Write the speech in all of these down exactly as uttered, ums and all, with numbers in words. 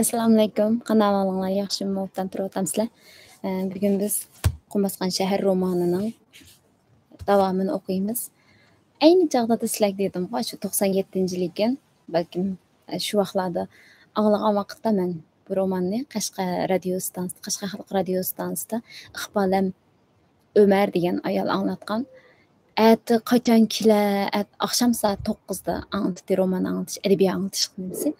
ئەسسالامۇئەلەيكۇم، قانداق ئەھۋالىڭلار؟ ياخشىمۇ، ئوبدان تۇرۇۋاتامسىلەر؟ ئە، بۈگۈن بىز قۇم باسقان شەھەر رومانىنىڭ داۋامىنى ئوقۇيمىز. ئەينى چاغدا سىلەرگە دېدىمغۇ، شۇ توقسان يەتتىنچى يىل ئىكەن، بەلكىم، ئە، شۇ ۋاقىتلاردا ئاڭلىغان ۋاقىتتا مەن بۇ روماننى قەشقەر رادىيو ئىستانسىسىدا، قەشقەر خەلق رادىيو ئىستانسىسىدا ئىقبالەم ئۆمەر دېگەن ئايال ئاڭلاتقان. ئەتە قاچان كېلە؟ ئەت-، ئاخشام سائەت توققۇزدا ئاڭلىتى، رومان ئاڭلىتىش، ئەدەبىيات ئاڭلىتىش نېمىسى.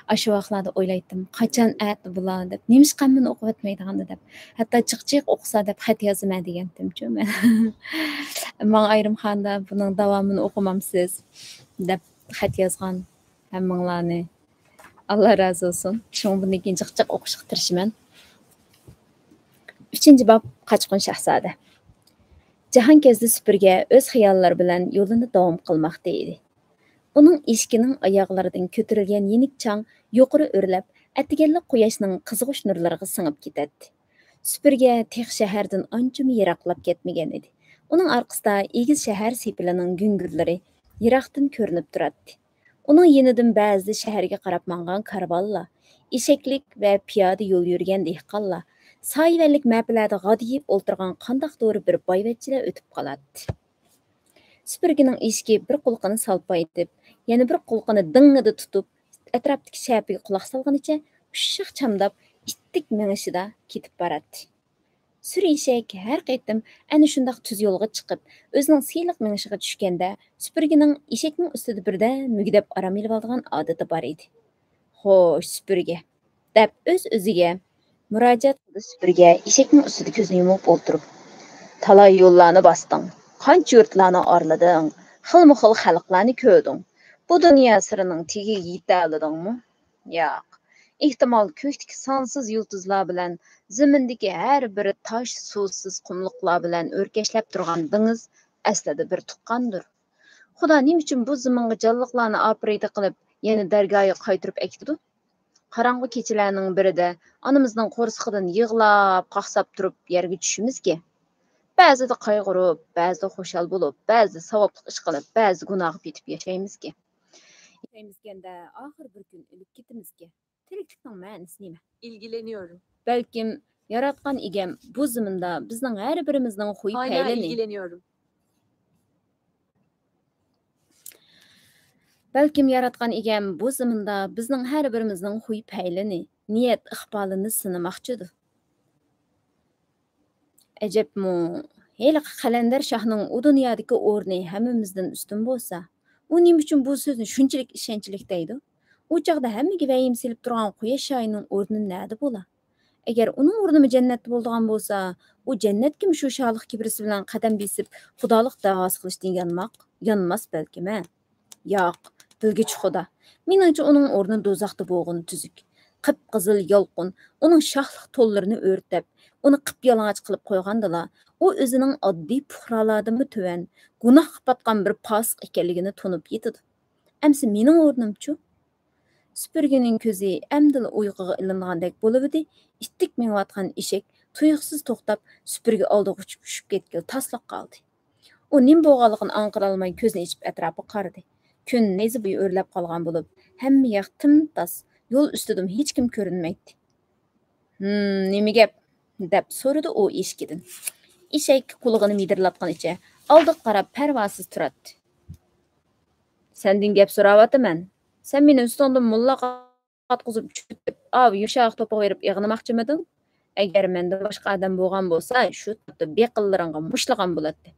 ئاشۇ ۋاقىتلاردا ئويلايتتىم، قاچان ئەتە بۇلار دەپ، نېمىشقا ھەممىنى ئوقۇۋەتمەيدىغاندۇ دەپ. ھەتتا جىق جىق ئوقۇسا دەپ خەت يازىمەن دېگەنتىمچۇ مەن. ماڭا ئايرىم خاندا بۇنىڭ داۋامىنى ئوقۇمامسىز دەپ خەت يازغان ھەممىڭلارنى. ئاللا رازى بولسۇن. شۇڭا بۇندىن كېيىن جىق جىق ئوقۇشقا تىرىشىمەن. ئۈچىنچى باب، قاچقۇن شاھزادە. جاھانكەزدى سۈپۈرگە ئۆز خىياللىرى بىلەن يولىنى داۋام قىلماقتا ئىدى. ئۇنىڭ ئېشىكىنىڭ ئاياغلىرىدىن كۆتۈرۈلگەن يېنىك چاڭ يۇقىرى ئۆرلەپ، ئەتىگەنلىك قۇياشنىڭ قىزغۇچ نۇرلىرىغا سىڭىپ كېتەتتى. سۈپۈرگە تېخى شەھەردىن ئانچىمۇ يىراقلاپ كەتمىگەن ئىدى. ئۇنىڭ ئارقىسىدا ئېگىز شەھەر سېپىلىنىڭ گۈڭگۈرلىرى يىراقتىن كۆرۈنۈپ تۇراتتى. ئۇنىڭ يېنىدىن بەزىدە شەھەرگە قاراپ ماڭغان كارۋانلار، ئېشەكلىك ۋە پىيادە يول يۈرگەن دېھقانلار، سايىۋەنلىك مەپىلەردە غادىيىپ ئولتۇرغان قانداقتۇر بىر بايۋەچچىلەر ئۆتۈپ قالاتتى. سۈپۈرگىنىڭ ئېشىكى بىر قۇلىقىنى سالپايتىپ، يەنە بىر قۇلىقىنى دىڭڭىدە تۇتۇپ، ئەتراپتىكى شەپىگە قۇلاق سالغىنىچە ئۇششاق چامداپ، ئىتتىك مېڭىشىدا كېتىپ باراتتى. سۈرە ئېشەك ھەر قېتىم ئەنە شۇنداق تۈز يولغا چىقىپ، ئۆزىنىڭ سىلىق مېڭىشىغا چۈشكەندە، سۈپۈرگىنىڭ ئېشەكنىڭ ئۈستىدە بىردەم مۈگدەپ ئارام ئېلىۋالىدىغان ئادىتى بار ئىدى. «خوش، سۈپۈرگە!» دەپ ئۆز-ئۆزىگە مۇراجىئەت قىلدى سۈپۈرگە ئېشەكنىڭ ئۈستىدە كۆزىنى يۇمۇپ ئولتۇرۇپ. «تالاي يوللارنى باستىڭ، قانچە يۇرتلارنى ئارىلىدىڭ، خىلمۇ خىل خەلقلەرنى كۆردۈڭ. بۇ دۇنيا سىرىنىڭ تېگىگە يېتەلىدىڭمۇ؟ ياق. ئېھتىمال، كۆكتىكى سانسىز يۇلتۇزلار بىلەن زېمىندىكى ھەر بىر تاش، سۇسىز قۇملۇقلار بىلەن ئۆركەشلەپ تۇرغان دېڭىز ئەسلىدە بىر تۇغقاندۇر. خۇدا نېمە ئۈچۈن بۇ زېمىنغا جانلىقلارنى ئاپىرىدە قىلىپ، يەنە دەرگاھىغا قايتۇرۇپ ئەكېتىدۇ؟ قاراڭغۇ كېچىلەرنىڭ بىرىدە ئانىمىزنىڭ قورسىقىدىن يىغلاپ، قاقساپ تۇرۇپ يەرگە چۈشىمىزكى؟ بەزىدە قايغۇرۇپ، بەزىدە خۇشال بولۇپ، بەزىدە ساۋابلىق ئىش قىلىپ، بەزىدە گۇناھقا پېتىپ ياشايمىزكى؟ ياشايمىزكەندە، ئاخىر بىر كۈن ئۆلۈپ كېتىمىزكى؟ تىرىكلىكنىڭ مەنىسى نېمە؟ İlgileniyorum. بەلكىم ياراتقان ئىگەم بۇ زېمىندا بىزنىڭ ھەر بىرىمىزنىڭ خۇي Hala پەيلىنى. İlgileniyorum. بەلكىم ياراتقان ئىگەم بۇ زېمىندا بىزنىڭ ھەر بىرىمىزنىڭ خۇي پەيلىنى، نىيەت ئىقبالىنى سىنىماقچىدۇ. ئەجەبمۇ، ھېلىقى قەلەندەر شاھنىڭ ئۇ دۇنيادىكى ئورنى ھەممىمىزدىن ئۈستۈن بولسا، ئۇ نېمە ئۈچۈن بۇ سۆزنى شۇنچىلىك ئىشەنچلىك دەيدۇ؟ ئۇ چاغدا ھەممىگە ۋەھىمە سېلىپ تۇرغان قۇياش شاھىنىڭ ئورنى نەدە بولا؟ ئەگەر ئۇنىڭ ئورنىمۇ جەننەتتە بولىدىغان بولسا، ئۇ جەننەتكىمۇ شۇ شاھلىق كىبرىسى بىلەن قەدەم بېسىپ، خۇدالىق دەۋاسى قىلىشتىن يانماق، يانماس بەلكىم، ھە؟ ياق، بىلگۈچى خۇدا. مېنىڭچە، ئۇنىڭ ئورنى دوزاختا بولغىنى تۈزۈك. قىپقىزىل يالقۇن ئۇنىڭ شاھلىق تونلىرىنى ئۆرتەپ، ئۇنى قىپيالىڭاچ قىلىپ قويغاندىلا، ئۇ ئۆزىنىڭ ئاددىي پۇقرالاردىنمۇ تۆۋەن، گۇناھقا پاتقان بىر پاسىق ئىكەنلىكىنى تونۇپ يېتىدۇ. ئەمسە مېنىڭ ئورنۇمچۇ؟ سۈپۈرگىنىڭ كۆزى ئەمدىلا ئۇيقۇغا ئىلىنغاندەك بولۇۋىدى، ئىتتىك مېڭىۋاتقان ئېشەك تۇيۇقسىز توختاپ، سۈپۈرگە ئالدىغا ئۇچۇپ چۈشۈپ كەتكىلى تاسلا قالدى. ئۇ نېمە بولغانلىقىنى ئاڭقىرالماي كۆزىنى ئېچىپ ئەتراپىغا قارىدى. كۈن نەيزە بويى ئۆرلەپ قالغان بولۇپ، ھەممە ياق تىمتاس، يول ئۈستىدىمۇ ھېچكىم كۆرۈنمەيتتى. ھىم، نېمە گەپ؟ دەپ سورىدى ئۇ ئېشىكىدىن. ئېشەك قۇلىقىنى مىدىرلاتقىنىچە ئالدىغا قاراپ پەرۋاسىز تۇراتتى. سەندىن گەپ سوراۋاتىمەن. سەن مېنى ئۈستۈڭدىن موللاق ئاتقۇزۇپ چۈشۈرتۈپ، ئاۋۇ يۇمشاق توپىغا بېرىپ ئېغىنىماقچىمىدىڭ؟ ئەگەر مەندىن باشقا ئادەم بولغان بولسا، شۇ تاپتا بېقىنلىرىڭغا مۇشتلىغان بولاتتى.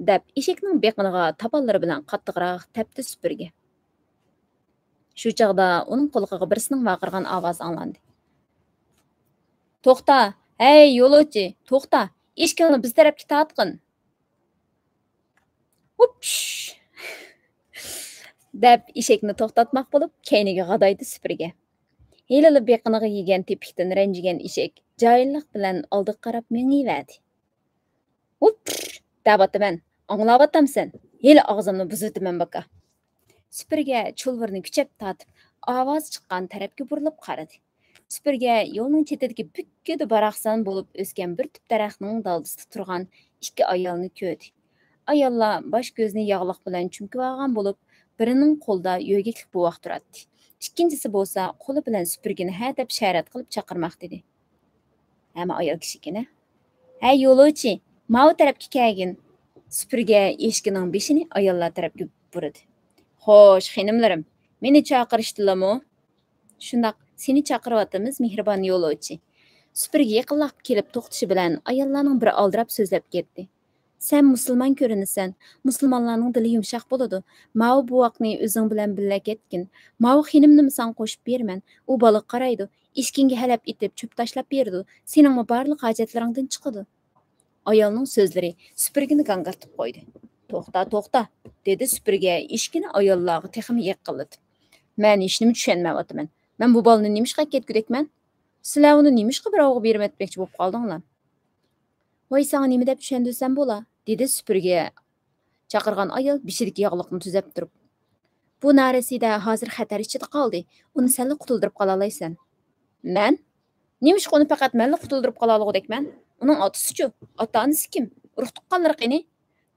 دەپ ئېشەكنىڭ بېقىنىغا تاپانلىرى بىلەن قاتتىقراق تەپتى سۈپۈرگە. شۇ چاغدا ئۇنىڭ قۇلىقىغا بىرسىنىڭ ۋارقىرىغان ئاۋازى ئاڭلاندى. توختا! ھەي، يولۇچى، توختا! ئېشىكىڭنى بىز تەرەپكە تارتقىن! ھۇپش! دەپ ئېشەكنى توختاتماق بولۇپ، كەينىگە غادايدى سۈپۈرگە. ھېلىلا بېقىنىغا يېگەن تېپىكتىن رەنجىگەن ئېشەك جاھىللىق بىلەن ئالدىغا قاراپ مېڭىۋەردى. ھۇپش! دەۋاتىمەن، ئاڭلاۋاتامسەن؟ ھېلى ئاغزىمنى بۇزۇۋېتىمەن باكا. سۈپۈرگە چۇلۋۇرنى كۈچەپ تارتىپ، ئاۋاز چىققان تەرەپكە بۇرۇلۇپ قارىدى. سۈپۈرگە يولنىڭ چېتىدىكى بۈككىدە باراقسان بولۇپ ئۆسكەن بىر تۈپ دەرەخنىڭ دالدىسىدا تۇرغان ئىككى ئايالنى كۆردى. ئاياللار باش كۆزىنى ياغلىق بىلەن چۈمكۈۋالغان بولۇپ، بىرىنىڭ قولىدا يۆگەكلىك بوۋاق تۇراتتى. ئىككىنچىسى بولسا قولى بىلەن سۈپۈرگىنى ھە دەپ ئىشارەت قىلىپ چاقىرماقتا ئىدى. ھەممە ئايال كىشىكەنە. ھەي، يولۇچى، ماۋۇ تەرەپكە كەلگىن. سۈپۈرگە ئېشىكىنىڭ بېشىنى ئاياللار تەرەپكە بۇرىدى. خوش، خېنىملىرىم، مېنى چاقىرىشتىلىمۇ؟ شۇنداق، سېنى چاقىرىۋاتىمىز، مېھرىبان يولۇچى. سۈپۈرگە يېقىنلاپ كېلىپ توختىشى بىلەن ئاياللارنىڭ بىرى ئالدىراپ سۆزلەپ كەتتى. سەن مۇسۇلمان كۆرۈنىسەن، مۇسۇلمانلارنىڭ دىلى يۇمشاق بولىدۇ. ماۋۇ بوۋاقنى ئۆزۈڭ بىلەن بىللە كەتكىن. ماۋۇ خېنىمنىمۇ ساڭا قوشۇپ بېرىمەن. ئۇ بالىغا قارايدۇ. ئېشىكىڭگە ھەلەپ ئېتىپ چۆپ تاشلاپ بېرىدۇ. سېنىڭمۇ بارلىق ھاجەتلىرىڭدىن چىقىدۇ. ئايالنىڭ سۆزلىرى سۈپۈرگىنى گاڭگىرىتىپ قويدى. توختا، توختا، دېدى سۈپۈرگە ئېشىكىنى ئاياللارغا تېخىمۇ يېقىنلىتىپ. مەن ھېچنېمە چۈشەنمەيۋاتىمەن. مەن بۇ بالىنى نېمىشقا ئەكەتكۈدەكمەن؟ سىلەر ئۇنى نېمىشقا بىراۋغا بېرىۋەتمەكچى بولۇپ قالدىڭلار؟ ۋاي، ساڭا نېمە دەپ چۈشەندۈرسەم بولا؟ دېدى سۈپۈرگە چاقىرغان ئايال بېشىدىكى ياغلىقنى تۈزەپ تۇرۇپ. بۇ نارەسىدە ھازىر خەتەر ئىچىدە قالدى. ئۇنى سەنلا قۇتۇلدۇرۇپ قالالايسەن. مەن؟ نېمىشقا ئۇنى پەقەت مەنلا قۇتۇلدۇرۇپ قالالىغۇدەكمەن؟ ئۇنىڭ ئاتىسىچۇ؟ ئاتا-ئانىسى كىم؟ ئۇرۇق-تۇغقانلىرى قېنى؟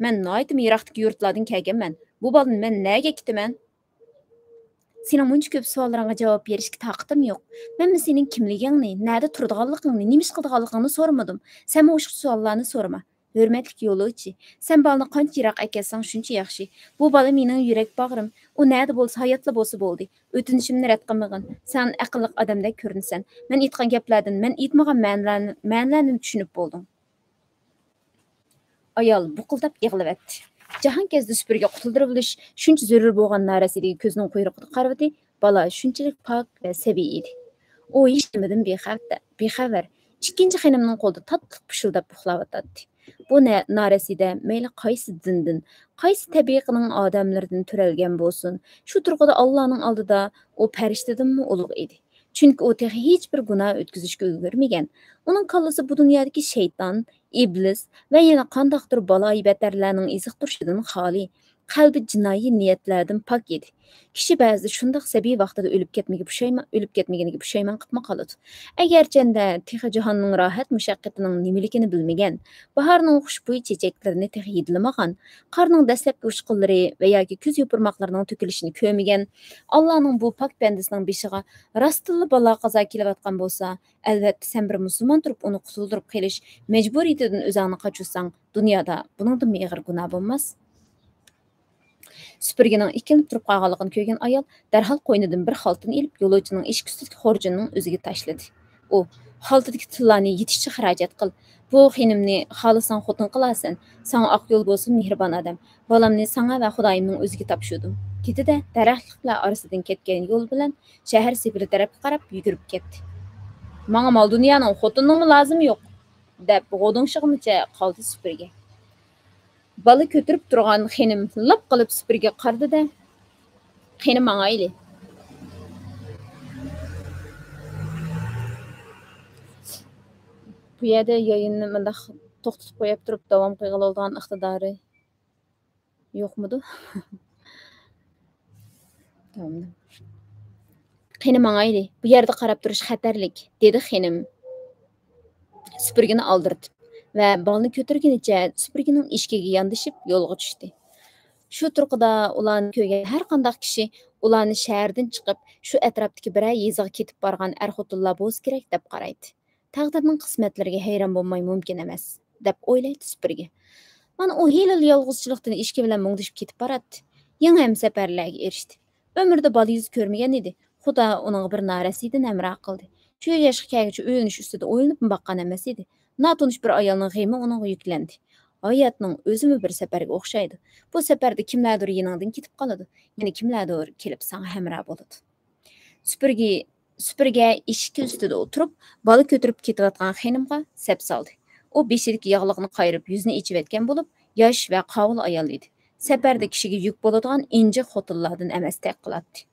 مەن ناھايىتىمۇ يىراقتىكى يۇرتلاردىن كەلگەنمەن. بۇ بالىنى مەن نەگە ئەكېتىمەن؟ سېنىڭ مۇنچە كۆپ سوئاللىرىڭغا جاۋاب بېرىشكە تاقىتىم يوق. مەنمۇ سېنىڭ كىملىكىڭنى، نەدە تۇرىدىغانلىقىڭنى، نېمە ئىش قىلىدىغانلىقىڭنى سورىمىدىم. سەنمۇ ئوخشاش سوئاللارنى سورىما. ھۆرمەتلىك يولۇچى، سەن بالىنى قانچە يىراق ئەكەتسەڭ، شۇنچە ياخشى. بۇ بالا مېنىڭ يۈرەك باغرىم. ئۇ نەدە بولسا، ھاياتلا بولسا بولدى. ئۆتۈنۈشۈمنى رەت قىلمىغىن. سەن ئەقىللىق ئادەمدەك كۆرۈنىسەن. مەن ئېيتقان گەپلەردىن، مەن ئېيتمىغان مەنىلەرنى، مەنىلەرنى چۈشىنىپ بولدۇڭ. ئايال بۇقۇلداپ يىغلىۋەتتى. جاھانكەزدە سۈپۈرگە قۇتۇلدۇرۇۋېلىش شۇنچە زۆرۈر بولغان نارەسىدىگە كۆزىنىڭ قۇيرۇقىدا قارىۋىدى. بالا شۇنچىلىك پاك ۋە سەبىي ئىدى. ئۇ ھېچنېمىدىن بىخەۋەر، بىخەۋەر. ئىككىنچى خېنىمنىڭ قولىدا تاتلىق پۇشۇلداپ ئۇخلاۋاتاتتى. بۇ نە-، نارەسىدە مەيلى قايسى دىندىن، قايسى تەبىقىنىڭ ئادەملىرىدىن تۆرەلگەن بولسۇن، شۇ تۇرقىدا ئاللانىڭ ئالدىدا ئۇ پەرىشتىدىنمۇ ئۇلۇغ ئىدى. چۈنكى ئۇ تېخى ھېچبىر گۇناھ ئۆتكۈزۈشكە ئۈلگۈرمىگەن. ئۇنىڭ كاللىسى بۇ دۇنيادىكى شەيتان، ئىبلىس ۋە يەنە قانداقتۇر بالايىبەتەرلەرنىڭ ئېزىقتۇرۇشىدىن خالىي، قەلبى جىنايى نىيەتلەردىن پاك ئىدى. كىشى بەزىدە شۇنداق سەبىي ۋاقتىدا ئۆلۈپ كەتمىگە پۇشايمان، ئۆلۈپ كەتمىگىنىگە پۇشايمان قىپمۇ قالىدۇ. ئەگەرچەندە تېخى جاھاننىڭ راھەت مۇشەققىتىنىڭ نېمىلىكىنى بىلمىگەن، باھارنىڭ خۇشبۇي چېچەكلىرىنى تېخى ھىدلىمىغان، قارنىڭ دەسلەپكى ئۇچقۇنلىرى ۋە ياكى كۈز يوپۇرماقلىرىنىڭ تۆكۈلۈشىنى كۆرمىگەن، ئاللانىڭ بۇ پاك بەندىسىنىڭ بېشىغا راستتىنلا بالا-قازا كېلىۋاتقان بولسا، ئەلۋەتتە، سەن بىر مۇسۇلمان تۇرۇپ ئۇنى قۇتۇلدۇرۇپ قېلىش مەجبۇرىيىتىدىن ئۆزۈڭنى قاچۇرساڭ، دۇنيادا بۇنىڭدىنمۇ ئېغىر گۇناھ بولماس. سۈپۈرگىنىڭ ئىككىلىنىپ تۇرۇپ قالغانلىقىنى كۆرگەن ئايال دەرھال قوينىدىن بىر خالتىنى ئېلىپ، يولۇچىنىڭ ئىشىك ئۈستىدىكى خورجۇنىنىڭ ئۆزىگە تاشلىدى. ئۇ خالتىدىكى تىللانى يېتىشىچە خىراجەت قىل. بۇ خېنىمنى خالىساڭ خوتۇن قىلارسەن. ساڭا ئاق يول بولسۇن، مېھرىبان ئادەم. بالامنى ساڭا ۋە خۇدايىمنىڭ ئۆزىگە تاپشۇردۇم، دېدى-دە، دەرەخلىكلەر ئارىسىدىن كەتكەن يول بىلەن شەھەر سېپىلى تەرەپكە قاراپ يۈگۈرۈپ كەتتى. ماڭا مال-دۇنيانىڭ، خوتۇننىڭمۇ لازىمى يوق، دەپ غودۇڭشىغىنىچە قالدى سۈپۈرگە. بالا كۆتۈرۈپ تۇرغان خېنىم لاپ قىلىپ سۈپۈرگە قارىدى-دە، قېنى ماڭايلى. بۇ يەردە يايىننى مۇنداق توختىتىپ قويۇپ تۇرۇپ داۋام قىلغىلى بولىدىغان ئىقتىدارى يوقمىدۇ؟ تامام. قېنى ماڭايلى، بۇ يەردە قاراپ تۇرۇش خەتەرلىك، دېدى خېنىم سۈپۈرگىنى ئالدىرىتىپ ۋە بالىنى كۆتۈرگىنىچە سۈپۈرگىنىڭ ئىشىكىگە ياندىشىپ يولغا چۈشتى. شۇ تۇرقىدا ئۇلارنى كۆرگەن ھەر قانداق كىشى ئۇلارنى شەھەردىن چىقىپ، شۇ ئەتراپتىكى بىرەر يېزىغا كېتىپ بارغان ئەر-خوتۇنلار بولسا كېرەك دەپ قارايتتى. تەقدىرنىڭ قىسمەتلىرىگە ھەيران بولماي مۇمكىن ئەمەس، دەپ ئويلايتتى سۈپۈرگە. مانا ئۇ ھېلىلا يالغۇزچىلىقتىن ئىشىكى بىلەن مۇڭدىشىپ كېتىپ باراتتى. يېڭى ھەمسەپەرلەرگە ئېرىشتى. ئۆمرىدە بالا يۈزى كۆرمىگەن ئىدى. خۇدا ئۇنىڭغا بىر نارەسىدىنى ھەمراھ قىلدى. شۇ ياشقا كەلگۈچە ئۆيلىنىش ئۈستىدە ئويلىنىپمۇ باققان ئەمەس ئىدى. ناتونۇش بىر ئايالنىڭ غېمى ئۇنىڭغا يۈكلەندى. ھاياتنىڭ ئۆزىمۇ بىر سەپەرگە ئوخشايدۇ. بۇ سەپەردە كىملەردۇر يېنىڭدىن كېتىپ قالىدۇ. يەنە كىملەردۇر كېلىپ ساڭا ھەمراھ بولىدۇ. سۈپۈرگە، سۈپۈرگە ئىشىكى ئۈستىدە ئولتۇرۇپ، بالا كۆتۈرۈپ كېتىۋاتقان خېنىمغا سەپ سالدى. ئۇ بېشىدىكى ياغلىقنى قايرىپ، يۈزىنى ئېچىۋەتكەن بولۇپ، ياش ۋە قاۋۇل ئايال ئىدى. سەپەردە كىشىگە يۈك بولىدىغان ئىنجىق خوتۇنلاردىن ئەمەستەك قىلاتتى.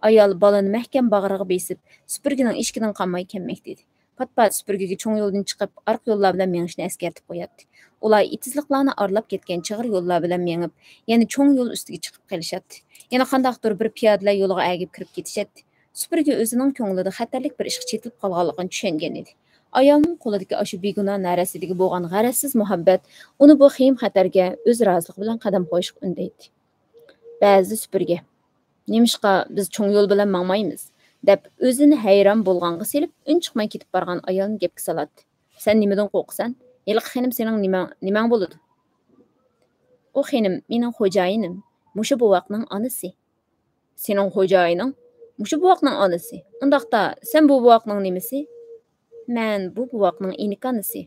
ئايال بالىنى مەھكەم باغرىغا بېسىپ، سۈپۈرگىنىڭ ئىشىكىدىن قالماي كەلمەكتە ئىدى. پات-پات سۈپۈرگىگە چوڭ يولدىن چىقىپ، ئارقا يوللار بىلەن مېڭىشنى ئەسكەرتىپ قوياتتى. ئۇلار ئېتىزلىقلارنى ئارىلاپ كەتكەن چىغىر يوللار بىلەن مېڭىپ، يەنە چوڭ يول ئۈستىگە چىقىپ قېلىشاتتى. يەنە قانداقتۇر بىر پىيادىلەر يولىغا ئەگىپ كىرىپ كېتىشەتتى. سۈپۈرگە ئۆزىنىڭ كۆڭلىدە خەتەرلىك بىر ئىشقا چېتىلىپ قالغانلىقىنى چۈشەنگەن ئىدى. ئايالنىڭ قولىدىكى ئاشۇ بىگۇناھ نارەسىدىگە بولغان غەرەزسىز مۇھەببەت ئۇنى بۇ خېيىم خەتەرگە ئۆز رازىلىقى بىلەن قەدەم قويۇشقا ئۈندەيتتى. بەزىدە سۈپۈرگە، نېمىشقا بىز چوڭ يول بىلەن ماڭمايمىز؟ دەپ ئۆزىنى ھەيران بولغانغا سېلىپ، ئۈن چىقماي كېتىپ بارغان ئايالنى گەپكە سالاتتى. سەن نېمىدىن قورقىسەن؟ ھېلىقى خېنىم سېنىڭ نېمەڭ، نېمەڭ بولىدۇ؟ ئۇ خېنىم مېنىڭ خوجايىنىم، مۇشۇ بوۋاقنىڭ ئانىسى. سېنىڭ خوجايىنىڭ مۇشۇ بوۋاقنىڭ ئانىسى. ئۇنداقتا سەن بۇ بوۋاقنىڭ نېمىسى؟ مەن بۇ بوۋاقنىڭ ئىنىكانىسى.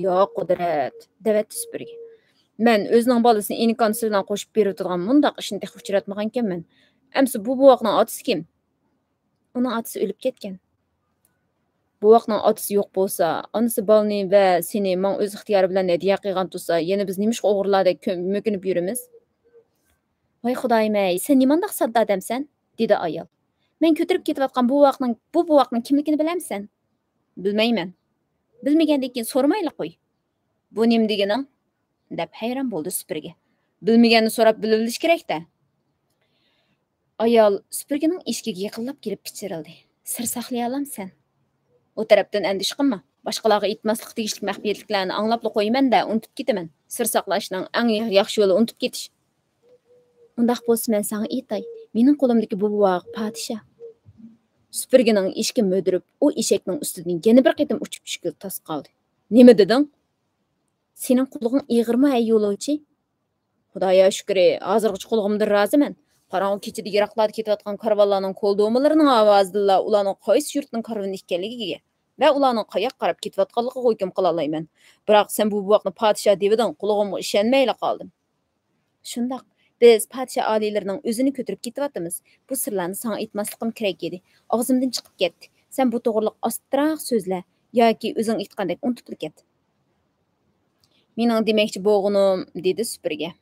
يا قۇدرەت، دەۋەتتى سۈپۈرگە. مەن ئۆزىنىڭ بالىسىنى ئىنىكانىسى بىلەن قوشۇپ بېرىۋېتىدىغان مۇنداق ئىشنى تېخى ئۇچراتمىغانىكەنمەن. ئەمسە بۇ بوۋاقنىڭ ئاتىسى كىم؟ ئۇنىڭ ئاتىسى ئۆلۈپ كەتكەن. بوۋاقنىڭ ئاتىسى يوق بولسا، ئانىسى بالىنى ۋە سېنى ماڭا ئۆز ئىختىيارى بىلەن ھەدىيە قىلغان تۇرسا، يەنە بىز نېمىشقا ئوغرىلاردەك كۆ-، مۆكۈنۈپ يۈرىمىز؟ ۋاي خۇدايىم-ئەي، سەن نېمانداق ساددا ئادەمسەن؟ دېدى ئايال. مەن كۆتۈرۈپ كېتىۋاتقان بۇ بوۋاقنىڭ، بۇ بوۋاقنىڭ كىملىكىنى بىلەمسەن؟ بىلمەيمەن. بىلمىگەندىن كېيىن سورىمايلا قوي. بۇ نېمە دېگىنىڭ؟ دەپ ھەيران بولدى سۈپۈرگە. بىلمىگەننى سوراپ بىلىۋېلىش كېرەك-دە. ئايال سۈپۈرگىنىڭ ئىشىكىگە يېقىنلاپ كېلىپ پىچىرلىدى. سىر ساقلىيالامسەن؟ ئۇ تەرەپتىن ئەندىشە قىلما. باشقىلارغا ئېيتماسلىققا تېگىشلىك مەخپىيەتلىكلەرنى ئاڭلاپلا قويىمەن-دە، ئۇنتۇپ كېتىمەن. سىر ساقلاشنىڭ ئەڭ ياخشى يولى ئۇنتۇپ كېتىش. ئۇنداق بولسا مەن ساڭا ئېيتاي، مېنىڭ قولۇمدىكى بۇ بوۋاق پادىشاھ. سۈپۈرگىنىڭ ئىشىكى مۈدۈرۈپ، ئۇ ئېشەكنىڭ ئۈستىدىن يەنە بىر قېتىم ئۇچۇپ چۈشكىلى تاس قالدى. نېمە دېدىڭ؟ سېنىڭ قۇلىقىڭ ئېغىرمۇ ھەي يولۇچى؟ خۇدايا شۈكرى، ھازىرغىچە قۇلىقىمدىن رازىمەن. قاراڭغۇ كېچىدە يىراقلاردا كېتىۋاتقان كارۋانلارنىڭ كولدۇمىلىرىنىڭ ئاۋازىدىنلا ئۇلارنىڭ قايسى يۇرتنىڭ كارۋىنى ئىكەنلىكىگە ۋە ئۇلارنىڭ قاياققا قاراپ كېتىۋاتقانلىقىغا ھۆكۈم قىلالايمەن. بىراق سەن بۇ بوۋاقنى پادىشاھ دېۋىدىڭ، قۇلىقىمغا ئىشەنمەيلا قالدىم. شۇنداق، بىز پادىشاھ ئالىيلىرىنىڭ ئۆزىنى كۆتۈرۈپ كېتىۋاتىمىز. بۇ سىرلارنى ساڭا ئېيتماسلىقىم كېرەك ئىدى. ئاغزىمدىن چىقىپ كەتتى. سەن بۇ توغرىلىق ئاستىراق سۆزلە ياكى ئۆزۈڭ ئېيتقاندەك ئۇنتۇپلا كەت. مېنىڭ دېمەكچى بولغىنىم، دېدى سۈپۈرگە.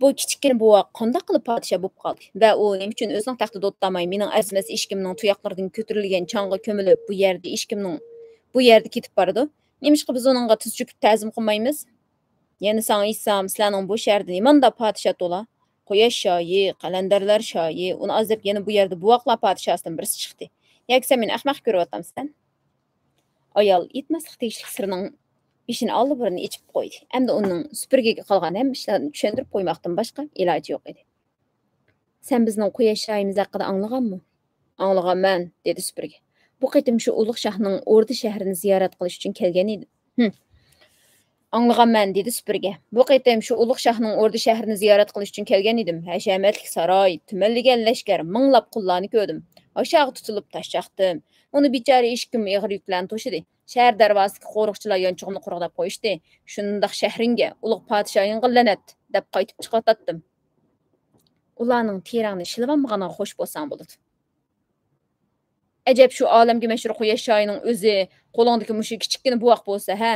بۇ كىچىككىنە بوۋاق قانداق قىلىپ پادىشاھ بولۇپ قالدى؟ ۋە ئۇ نېمە ئۈچۈن ئۆزىنىڭ تەختىدە ئولتۇرماي، مېنىڭ ئەزىمەس ئىشىكىمنىڭ تۇياقلىرىدىن كۆتۈرۈلگەن چاڭغا كۆمۈلۈپ، بۇ يەردە ئىشىكىمنىڭ، بۇ يەردە كېتىپ بارىدۇ؟ نېمىشقا بىز ئۇنىڭغا تىز چۆكۈپ تەزىم قىلمايمىز؟ يەنە ساڭا ئېيتسام، سىلەرنىڭ بۇ شەھەردە نېمانداق پادىشاھ تولا؟ قۇياش شاھى، قەلەندەرلەر شاھى، ئۇنى ئاز دەپ يەنە بۇ يەردە بوۋاقلار پادىشاھسىدىن بىرسى چىقتى. ياكى سەن مېنى ئەخمەق كۆرۈۋاتامسەن؟ ئايال ئېيتماسلىق تېگىشلىك سىرىنىڭ بېشىنى ئاللىبۇرۇن ئېچىپ قويدى. ئەمدى ئۇنىڭ سۈپۈرگىگە قالغان ھەممە ئىشلارنى چۈشەندۈرۈپ قويماقتىن باشقا ئىلاجى يوق ئىدى. سەن بىزنىڭ قۇياش شاھىمىز ھەققىدە ئاڭلىغانمۇ؟ ئاڭلىغانمەن، دېدى سۈپۈرگە. بۇ قېتىم شۇ ئۇلۇغ شاھنىڭ ئوردا شەھىرىنى زىيارەت قىلىش ئۈچۈن كەلگەن ئىدىم. ھىم. ئاڭلىغانمەن، دېدى سۈپۈرگە. بۇ قېتىم شۇ ئۇلۇغ شاھنىڭ ئوردا شەھىرىنى زىيارەت قىلىش ئۈچۈن كەلگەن ئىدىم. ھەشەمەتلىك ساراي، تۈمەنلىگەن لەشكەر، مىڭلاپ قۇللارنى كۆردۈم. ھاشاغا تۇتۇلۇپ تاش چاقتىم. ئۇنى بىچارە ئىشىكىم ئېغىر يۈكلەرنى توشىدى. شەھەر دەرۋازىسىدىكى قورۇقچىلار يانچۇقۇمنى قۇرغۇداپ قويۇشتى. شۇنداق شەھىرىڭگە، ئۇلۇغ پادىشاھىڭغا لەنەت، دەپ قايتىپ چىقىۋاتاتتىم. ئۇلارنىڭ تېرەڭنى شىلىۋالمىغىنىغا خوش بولساڭ بولىدۇ. ئەجەب، شۇ ئالەمگە مەشھۇر قۇياش شاھىنىڭ ئۆزى قولۇڭدىكى مۇشۇ كىچىككىنە بوۋاق بولسا، ھە؟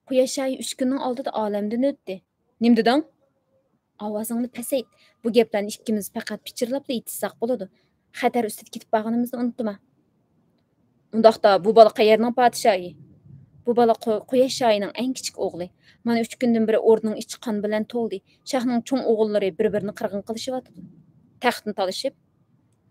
قۇياش شاھى ئۈچ كۈننىڭ ئالدىدا ئالەمدىن ئۆتتى. نېمە دېدىڭ؟ ئاۋازىڭنى پەسەيت. بۇ گەپلەرنى ئىككىمىز پەقەت پىچىرلاپلا ئېيتىشساق بولىدۇ. خەتەر ئۈستىدە كېتىپ بارغىنىمىزنى ئۇنتۇما. ئۇنداقتا بۇ بالا قەيەرنىڭ پادىشاھى؟ بۇ بالا قۇ-، قۇياش شاھىنىڭ ئەڭ كىچىك ئوغلى. مانا ئۈچ كۈندىن بېرى ئوردىنىڭ ئىچى قان بىلەن تولدى. شاھنىڭ چوڭ ئوغۇللىرى بىر-بىرىنى قىرغىن قىلىشىۋاتىدۇ. تەختنى تالىشىپ.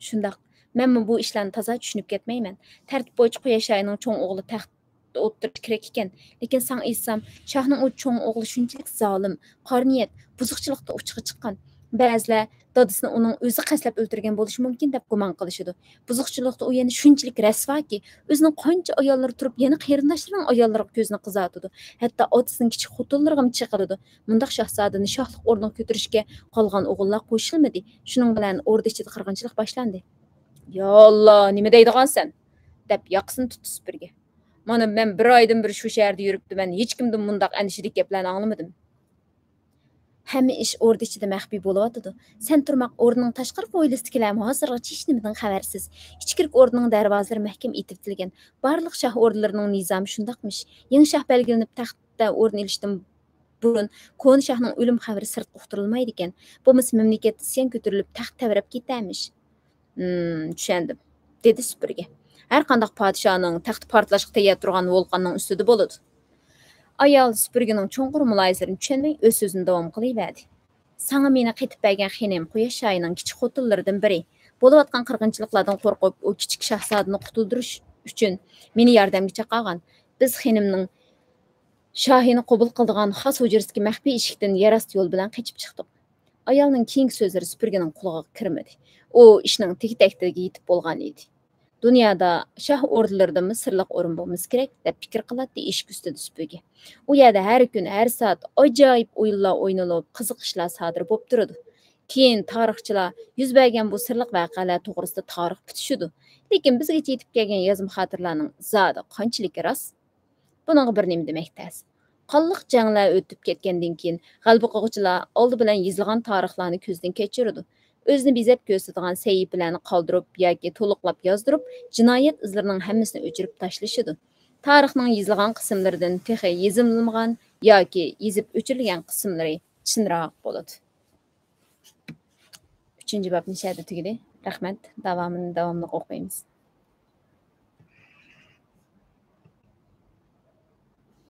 شۇنداق. مەنمۇ بۇ ئىشلارنى تازا چۈشىنىپ كەتمەيمەن. تەرتىپ بويىچە قۇياش شاھىنىڭ چوڭ ئوغلى تەخت ئولتۇرۇشى كېرەك ئىكەن. لېكىن ساڭا ئېيتسام، شاھنىڭ ئۇ چوڭ ئوغلى شۇنچىلىك زالىم، قارا نىيەت، بۇزۇقچىلىقتا ئۇچىغا چىققان. بەزىلەر دادىسىنى ئۇنىڭ ئۆزى قەستلەپ ئۆلتۈرگەن بولۇشى مۇمكىن دەپ گۇمان قىلىشىدۇ. بۇزۇقچىلىقتا ئۇ يەنە شۇنچىلىك رەسۋاكى، ئۆزىنىڭ قانچە ئاياللىرى تۇرۇپ، يەنە قېرىنداشلىرىنىڭ ئاياللىرىغا كۆزىنى قىزارتىدۇ. ھەتتا ئاتىسىنىڭ كىچىك خوتۇنلىرىغىمۇ چېقىلىدۇ. مۇنداق شاھزادىنى شاھلىق ئورنىغا كۆتۈرۈشكە قالغان ئوغۇللار قوشۇلمىدى. شۇنىڭ بىلەن ئوردا ئىچىدە قىرغىنچىلىق باشلاندى. يا ئاللا، نېمە دەيدىغانسەن؟ دەپ ياقىسىنى تۇتتى سۈپۈرگە. مانا مەن بىر ئايدىن بېرى شۇ شەھەردە يۈرۈپتىمەن، ھېچكىمدىن مۇنداق ئەندىشىلىك گەپلەرنى ئاڭلىمىدىم. ھەممە ئىش ئوردا ئىچىدە مەخپىي بولۇۋاتىدۇ. سەن تۇرماق ئورنىڭ تاشقىرىقى ھويلىسىدىكىلەرمۇ ھازىرغىچە ھېچنېمىدىن خەۋەرسىز. ئىچكىرىكى ئورنىڭ دەرۋازىلىرى مەھكەم ئېتىۋېتىلگەن. بارلىق شاھ ئوردىلىرىنىڭ نىزامى شۇنداقمىش. يېڭى شاھ بەلگىلىنىپ تەختتە ئورۇن ئېلىشتىن بۇرۇن كونا شاھنىڭ ئۆلۈم خەۋىرى سىرتقا ئۇقتۇرۇلمايدىكەن. بولمىسا مەملىكەتتە ئىسيان كۆتۈرۈلۈپ تەخت تەۋرەپ كېتەرمىش. ھىم، چۈشەندىم، دېدى سۈپۈرگە. ھەر قانداق پادىشاھنىڭ تەختى پارتلاشقا تەييار تۇرغان ۋولقاننىڭ ئۈستىدە بولىدۇ. ئايال سۈپۈرگىنىڭ چوڭقۇر مۇلاھىزىلىرىنى چۈشەنمەي ئۆز سۆزىنى داۋام قىلىۋەردى. ساڭا مېنى قېتىپ بەرگەن خېنىم قۇياش شاھىنىڭ كىچىك خوتۇنلىرىدىن بىرى. بولۇۋاتقان قىرغىنچىلىقلاردىن قورقۇپ، ئۇ كىچىك شاھزادىنى قۇتۇلدۇرۇش ئۈچۈن مېنى ياردەمگە چاقىرغان. بىز خېنىمنىڭ شاھىنى قوبۇل قىلىدىغان خاس ھۇجرىسىدىكى مەخپىي ئىشىكتىن يەر ئاستى يولى بىلەن قېچىپ چىقتۇق. ئايالنىڭ كېيىنكى سۆزلىرى سۈپۈرگىنىڭ قۇلىقىغا كىرمىدى. ئۇ ئىشنىڭ تېگى-تەكتىگە يېتىپ بولغان ئىدى. دۇنيادا شاھ ئوردىلىرىدىنمۇ سىرلىق ئورۇن بولمىسا كېرەك، دەپ پىكىر قىلاتتى ئىشىك ئۈستىدە سۈپۈرگە. ئۇ يەردە ھەر كۈن، ھەر سائەت ئاجايىپ ئويۇنلار ئوينىلىپ، قىزىق ئىشلار سادىر بولۇپ تۇرىدۇ. كېيىن تارىخچىلار يۈز بەرگەن بۇ سىرلىق ۋەقەلەر توغرىسىدا تارىخ پۈتۈشىدۇ. لېكىن بىزگىچە يېتىپ كەلگەن يازما خاتىرىلەرنىڭ زادى قانچىلىكى راست؟ بۇنىڭغا بىر نېمە دېمەك تەس. قانلىق جەڭلەر ئۆتۈپ كەتكەندىن كېيىن، غەلىبە قىلغۇچىلار ئالدى بىلەن يېزىلغان تارىخلارنى كۆزدىن كەچۈرىدۇ. ئۆزىنى بېزەپ كۆرسىتىدىغان سەھىپىلەرنى قالدۇرۇپ ياكى تولۇقلاپ يازدۇرۇپ، جىنايەت ئىزلىرىنىڭ ھەممىسىنى ئۆچۈرۈپ تاشلىشىدۇ. تارىخنىڭ يېزىلغان قىسىملىرىدىن تېخى يېزىلمىغان ياكى يېزىپ ئۆچۈرۈلگەن قىسىملىرى چىنراق بولىدۇ. ئۈچىنچى باب مۇشۇ يەردە تۈگىدى. رەھمەت. داۋامىنى داۋاملىق ئوقۇيمىز.